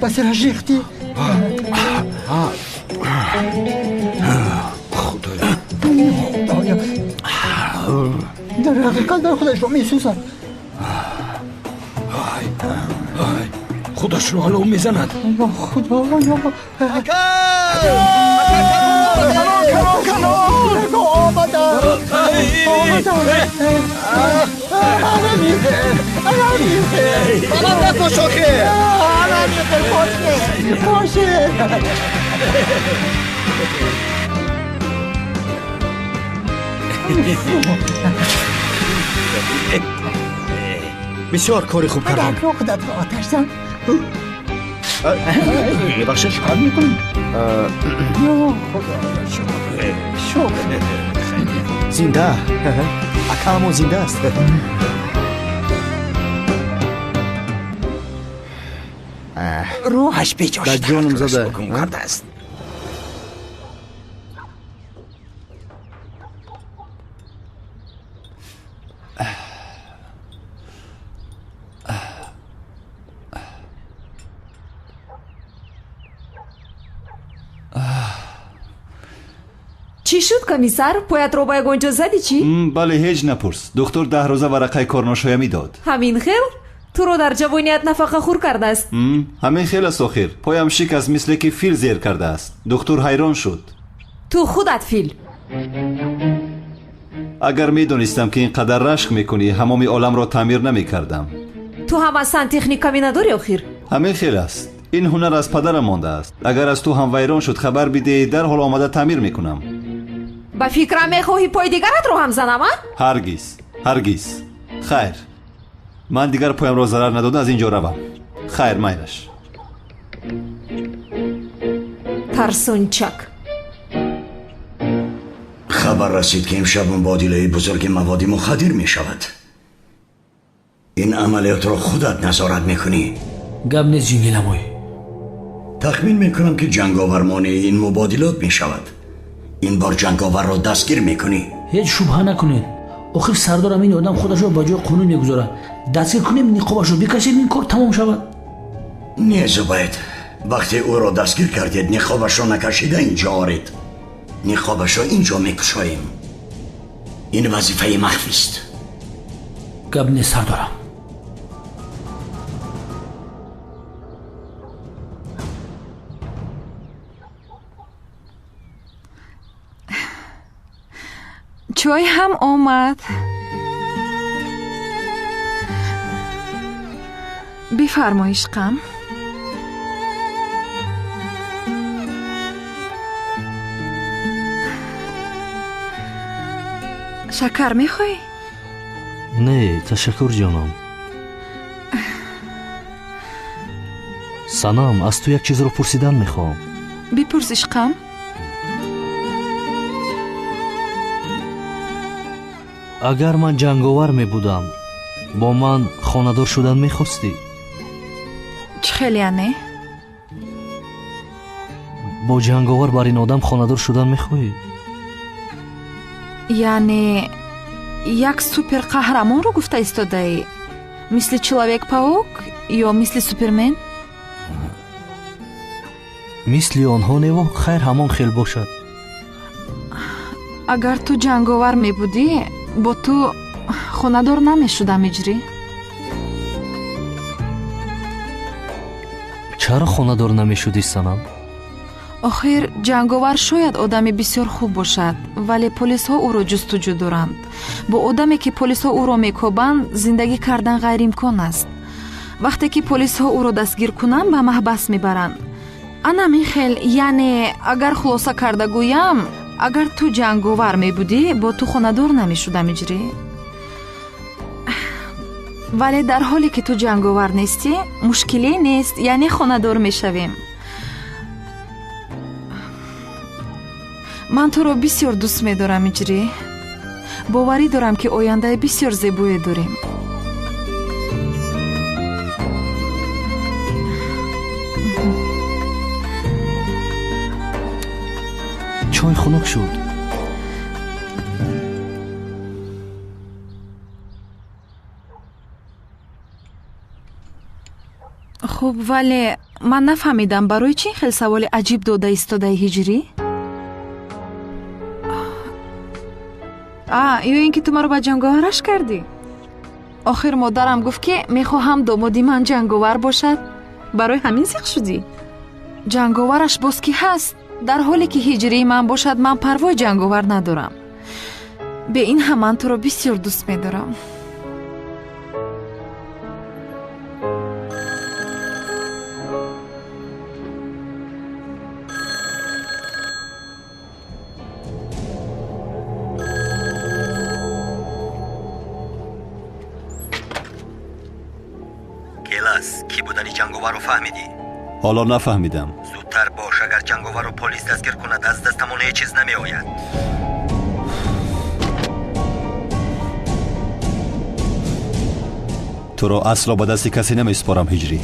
Ба сараш рехтӣ? Худоё, Худоё, дар ҳақиқат дар худашро месӯзад. Ай, ай, худашро алов мезанад. Ё Худоё! Ака! Ака, канон! Омадам! Омадам! Баланд накош, охир! Боше! Бисёр кори хуб кардам. Ака, худатро оташ зан. Мебахшед. Чикор мекунӣ? Ё Худоё, шукр! Шукр! Зинда. Акаамон зинда аст. Рӯҳаш беҷо Ба шуда. ҷонам зада. Гум кардааст. Чӣ шуд, комиссар? Поятро ба ягон ҷо задӣ, чӣ? Бале, ҳеҷ напурс. Духтур 10 рӯза варақаи корношоямӣ дод. Ҳамин хел? Туро дар ҷавоният нафақахӯр кардааст. Ҳамин хел аст. Охир поям шикаст, мисле ки фил зер кардааст. Духтур ҳайрон шуд. Ту худат фил. Агар медонистам, ки ин қадар рашк мекунӣ, ҳамоми оламро таъмир намекардам. Ту ҳам аз сантехника надорӣ, охир. Ҳамин хел аст. Ин ҳунар аз падарам мондааст. Агар аз ту ҳам вайрон шуд, хабар бидеҳ, дарҳол омада таъмир мекунам. Ба фикрам, мехоҳӣ пои дигаратро ҳам занам, а? Ҳаргиз, ҳаргиз. Хайр, ман дигар поямро зарар надода аз ин ҷо равам. Хайр, майлаш. Тарсончак. Хабар расид, ки имшаб мубодилаи бузурги маводи мухаддир мешавад. Ин амалиётро худат назорат мекунӣ. Гап нест, ҷингиламой. Тахмин мекунам, ки ҷанговар монеи ин мубодилот мешавад. Ин бор ҷанговарро дастгир мекунӣ. Ҳеҷ шубҳа накунед. Охир сардорам, ин одам худашро ба ҷои қонун мегузорад. Дастгир кунем, ниқобашро бикашем, ин кор тамом шавад. Не, Зубайд, вақте ӯро дастгир кардед, ниқобашро накашида инҷо оред. Ниқобашро инҷо мекушоем. Ин вазифаи махфист. Гап нест, сардорам. Чой ҳам омад. Бифармо, ишқам. Шакар мехоҳӣ? Не, ташаккур, ҷонам. Санам, аз ту як чизро пурсидан мехоҳам. Бипурс, ишқам. Агар ман ҷанговар мебудам, бо ман хонадор шудан мехостӣ? Чӣ хел яъне? Бо ҷанговар бар ин одам хонадор шудан мехоҳӣ? Яъне як суперқаҳрамонро гуфта истодаӣ, мисли человек паук ё мисли Супермен? Мисли онҳо неву, хайр, ҳамон хел бошад. Агар ту ҷанговар мебудӣ, бо ту хонадор намешудам, иҷрӣ. Чаро хонадор намешудӣ, Санам? Охир ҷанговар шояд одами бисёр хуб бошад, вале полисҳо ӯро ҷустуҷӯ доранд. Бо одаме, ки полисҳо ӯро мекобанд, зиндагӣ кардан ғайриимкон аст. Вақте ки полисҳо ӯро дастгир кунанд, ба маҳбас мебаранд. Анамин хел. Яъне агар хулоса карда гӯям, агар ту ҷанговар мебудӣ, бо ту хонадор намешудам, иҷрӣ. Вале дар ҳоле ки ту ҷанговар нестӣ, мушкиле нест, яъне хонадор мешавем. Ман туро бисёр дӯст медорам, иҷрӣ. Боварӣ дорам, ки ояндаи бисёр зебое дорем. Чой хунук шуд. Хуб, вале Ман нафаҳмидам, барои чӣ ин хел саволи аҷиб дода истодаи, Ҳиҷрӣ? А ё ин ки ту маро ба ҷанговараш кардӣ? Охир модарам гуфт, ки мехоҳам домоди ман ҷанговар бошад. Барои ҳамин зиқ шудӣ? Ҷанговараш боз ки ҳаст? Дар ҳоле ки ҳиҷрии ман бошад, ман парвои ҷанговар надорам. Бе ин ҳам ман туро бисёр дӯст медорам. Келас, кӣ будани ҷанговарро фаҳмидӣ? Ҳоло нафаҳмидам. Зудтар бош, агар ҷанговарро полис дастгир кунад, аз дастамон ҳеҷ чиз намеояд. Туро асло ба дасти касе намесупорам, Ҳиҷрӣ.